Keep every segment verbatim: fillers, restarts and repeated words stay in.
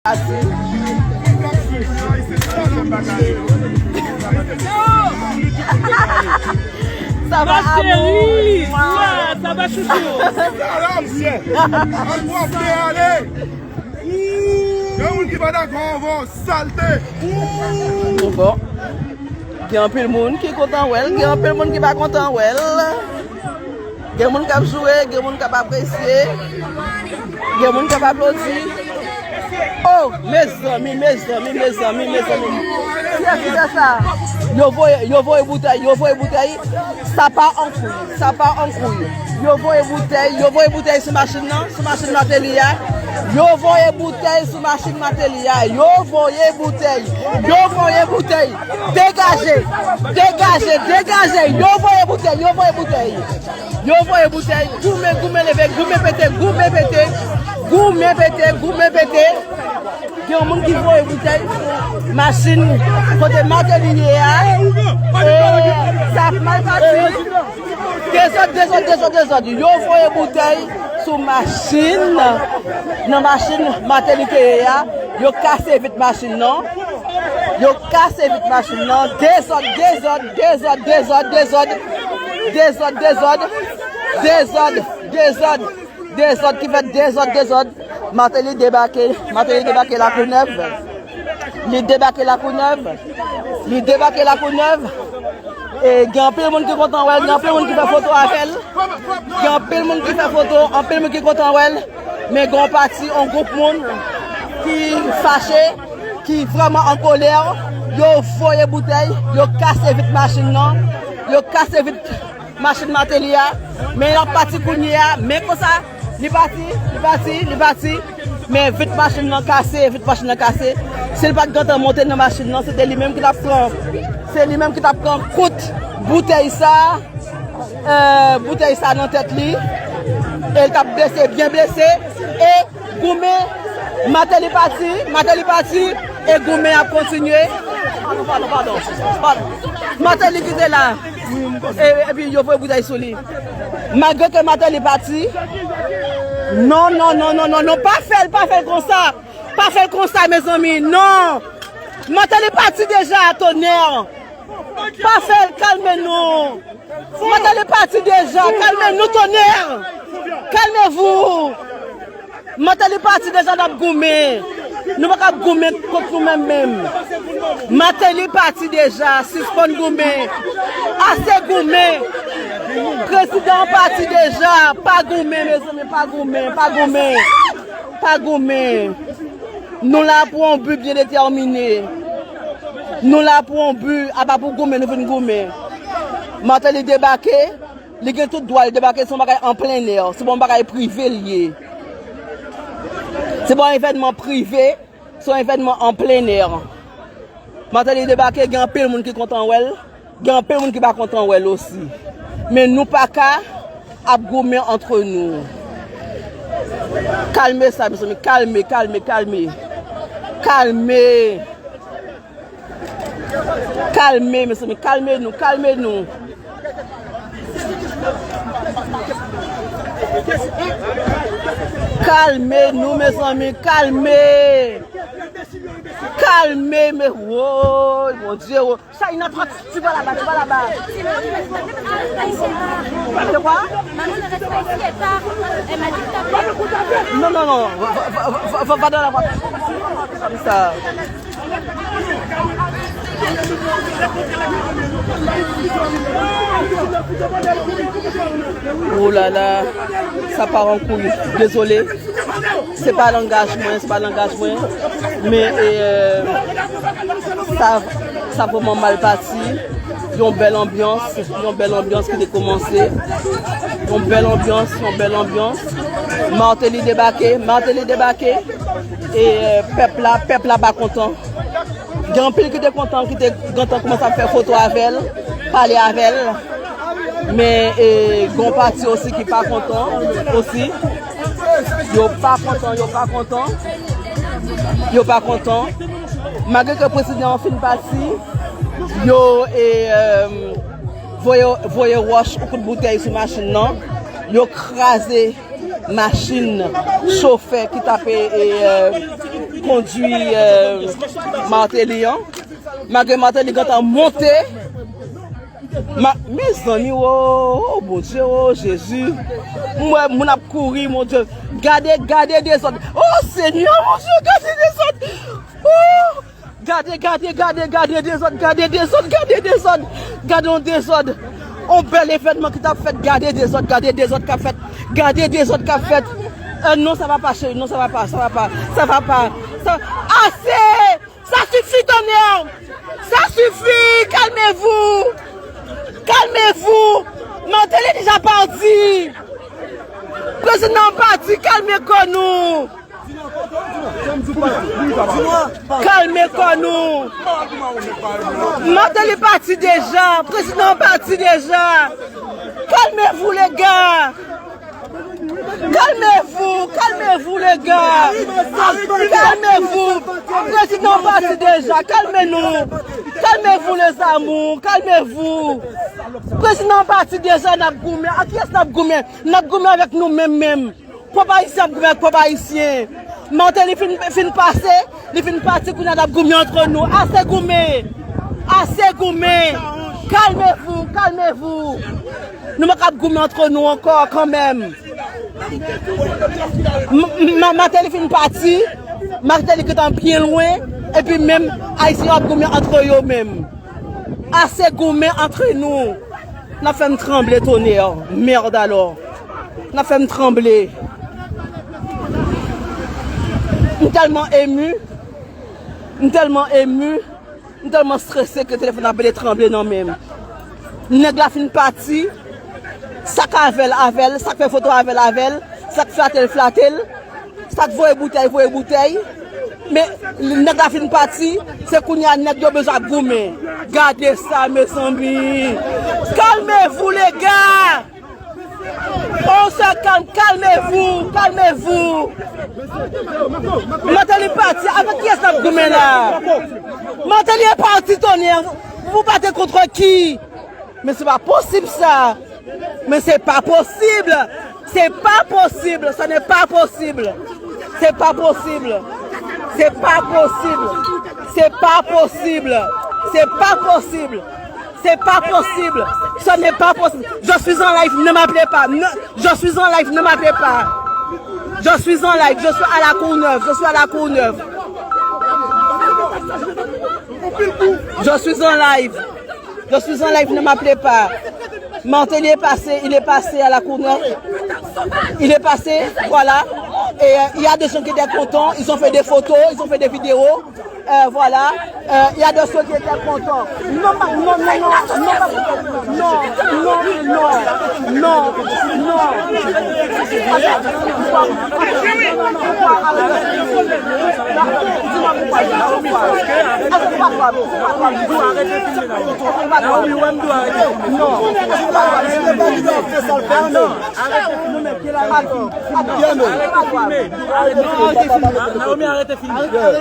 Sa va, amour? Sa va, chouchou? Sa va, chouchou? Sa va, chouchou? Yon moun ki pa dakò avè w, salte! Bon. Gen anpil moun ki kontan wè l, gen anpil moun ki pa kontan wè l. Gen moun k ap joure, gen moun k ap apresye, gen moun k ap aplodi. Oh, mezanmi, mezanmi, mezanmi, mezanmi. Kiyès ki fè sa? Yo voye, yo voye boutèy, yo voye boutèy. Sa pa an kouy, sa pa an kouy. Yo voye boutèy, yo voye boutèy sou machin nan, sou machin Martelly a. Yo voye boutèy sou machin Martelly a. Yo voye boutèy, yo voye boutèy. Degaje, degaje, degaje. Yo voye boutèy, yo voye boutèy. Yo voye boutèy, goumen, goumen leve, goumen pete, goumen pete, goumen pete, goumen pete. Gen yon moun ki voye boutèy sou machin kote Martelly ye a. E, sa ap mal pati. Dezòd, dezòd, dezòd, dezòd. Yo voye boutèy sou machin, nan machin Martelly te ye a. Yo kase vit machin nan. Yo kase vit machin nan. Dezòd, dezòd, dezòd, dezòd, dezòd. Dezòd, dezòd, dezòd. Dezòd, dezòd ki fèt, dezòd, dezòd. Martelly debake, Martelly debake Lakounèv. Li debake Lakounèv. Li debake Lakounèv. E gen anpil moun ki kontan wè l, gen anpil moun ki fè foto avè l. Gen anpil moun ki fè foto, anpil moun ki kontan wè l. Men gen yon pati, yon gwoup moun ki fache, ki vrèman an kolè. Yo voye boutèy, yo kase vit machin nan, yo kase vit machin Martelly a. Men l ap pati kounye a, men konsa, li pati, li pati, li pati. Men vit machin nan kase, vit machin nan kase. Si l pa t gentan monte nan machin nan, se te li menm ki t ap pran, se li menm ki t ap pran kout boutèy sa, eh, boutèy sa nan tèt li. E l t ap blese, byen blese. E goumen, Martelly pati, Martelly pati, e goumen ap kontinye. Padon, padon, padon, padon. Martelly ki te la. E, epi yo voye boutèy sou li. Malgre ke Martelly pati. Non, non, non, non, non, non. Pa fè l, pa fè l konsa. Pa fè l konsa, mezanmi. Non. Martelly pati deja, tonè. Pa fè l, kalme nou. Martelly pati deja, kalme nou, tonè. Kalmevou. Martelly pati deja, n ap goumen. Nou pa ka ap goumen kont nou menm menm. Martelly pati deja, sispann goumen. Ase goumen. Prezidan an pati deja, pa goumen, mezanmi, pa goumen, pa goumen. Pa goumen. Nou la pou yon bi byen detèmine. Nou la pou yon bi, apa pou goumen, nou vin goumen. Martelly debake, li gen tout dwa, li debake, se yon bagay an plen è, se pa yon bagay prive l ye. Se pa yon evènman prive, se yon evènman an plen è. Martelly debake, gen anpil moun ki kontan wè l, gen anpil moun ki pa kontan wè l osi. Men nou pa ka ap goumen antre nou. Kalme sa, mezanmi, kalme, kalme, kalme. Kalme. Kalme, mezanmi, kalme nou, kalme nou. Kalme nou, mezanmi, kalme. Kalme, me, woy, Bondye, woy. Sa, il a trente, tu vas là-bas, tu vas là-bas. De quoi? Non, non, non, va, va, va, va, va dans la voiture. Comme ça. Oh là là, sa pa an kouy. Dezole. Se pa langaj mwen, se pa langaj mwen. Men, e, sa, sa vrèman mal pati. Yon bèl anbyans, yon bèl anbyans ki te kòmanse. Yon bèl anbyans, yon bèl anbyans. Martelly debake, Martelly debake. E, e, pèp la, pèp la pa kontan. Gen anpil ki te kontan, ki te gentan kòmanse ap fè foto avè l, pale avè l. Men, e, gen yon pati osi ki pa kontan osi. Yo pa kontan, yo pa kontan. Yo pa kontan. Malgre ke prezidan an fin pati, yo, e, e, voye, voye wòch ou kout boutèy sou machin nan. Yo kraze machin chofè ki t ap, e, e, Kondwi, euh, Martelly an. Malgre Martelly gentan monte. Ma, mezanmi, o, o, Bondye, o, Jezi. M wè moun ap kouri, Bondye. Gade, gade dezòd. O, Senyè, Bondye, gade dezòd. O, gade, gade, gade, gade dezòd, gade dezòd, gade dezòd. Gade yon dezòd. On bèl evènman ki t ap fèt. Gade dezòd, gade dezòd k ap fèt. Gade dezòd k ap fèt. Euh, non, sa va pa, cheri. Non, sa va pa, sa va pa, sa va pa. Sa, ase! Ça suffit, tonnerre! Ça suffit! Calmez-vous! Calmez-vous! Martelly déjà parti! Président parti, calmez-vous! Calmez-vous! Martelly parti déjà! Président parti déjà! Calmez-vous, les gars! Calmez-vous, calmez-vous, les gars. Calmez-vous. Président parti déjà. Calmez-nous. Calmez-vous, les amours. Calmez-vous. Président parti déjà, n ap goumen. Ak kiyès n ap goumen? N ap goumen avèk nou menm menm. Pwòp Ayisyen ap goumen ak pwòp Ayisyen. Martelly fin, fin pase, li fin pati, kounye a n ap goumen antre nou. Ase goumen. Ase goumen. Calmez-vous, calmez-vous. Nou pa kab goumen antre nou ankò kanmenm. M-, m-, Martelly fin pati, Martelly gentan byen lwen, epi menm Ayisyen yo ap goumen antre yo menm. Ase goumen antre nou. N ap fè m tranble, tonnerre. Merde alors. N ap fè m tranble. M tèlman emu. M tèlman emu. M tèlman strese ke telefòn ap rete tranble nan men m. Nèg la fin pati, sa k avè l, avè l, sa k fè foto avè l, avè l, sa k flate l, flate l, sa k voye boutèy, voye boutèy. Men nèg la fin pati, se kounye a nèg yo bezwen ap goumen. Gade sa, mezanmi! Calmez-vous, les gars! On se calme, calmez-vous, calmez-vous. Martelly pati, avèk kiyès n ap goumen la? Martelly est parti, tonnerre. Vous vous battez contre qui? Mais c'est pas possible ça. Mais c'est pas possible. C'est pas possible. Ce n'est pas possible. C'est pas possible. C'est pas possible. C'est pas possible. C'est pas possible. C'est pas possible. Ce n'est pas possible. Je suis en live, ne m'appelez pas. Ne, je suis en live, ne m'appelez pas. Je suis en live, je suis à la Courneuve, je suis à la Courneuve. Je suis en live. Je suis en live, ne m'appelez pas. Martelly est passé, il est passé à la Courneuve. Il est passé, voilà. Et euh, il y a des gens qui étaient contents, ils ont fait des photos, ils ont fait des vidéos. Euh, voilà. Euh, il y a des ceux qui étaient contents. Non, ma- non, non, non, non, ma- non, non, non, non, non. Pourquoi arrêter de filmer? Dis-moi pourquoi, dis-moi pourquoi. Est-ce que c'est pas toi, c'est pas toi, dis-moi. Est-ce que c'est pas toi? Naomi, wè m dwe arete filme. Non, c'est pas toi, dis-moi. Ah non. Arete filme. Arete filme. Naomi, arete filme.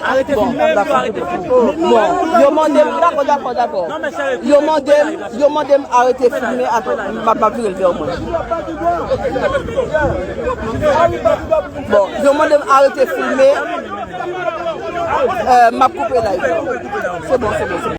Arete filme, m dwe arete filme. Bon, yo mande m, dakò, dakò, dakò. Non, men serye. Yo mande m, yo mande m arete filme, atann, m ap, m ap vire l vè mwen. Bon, yo mande m arete filme, euh, m ap koupe live. Se bon, se bon, se bon.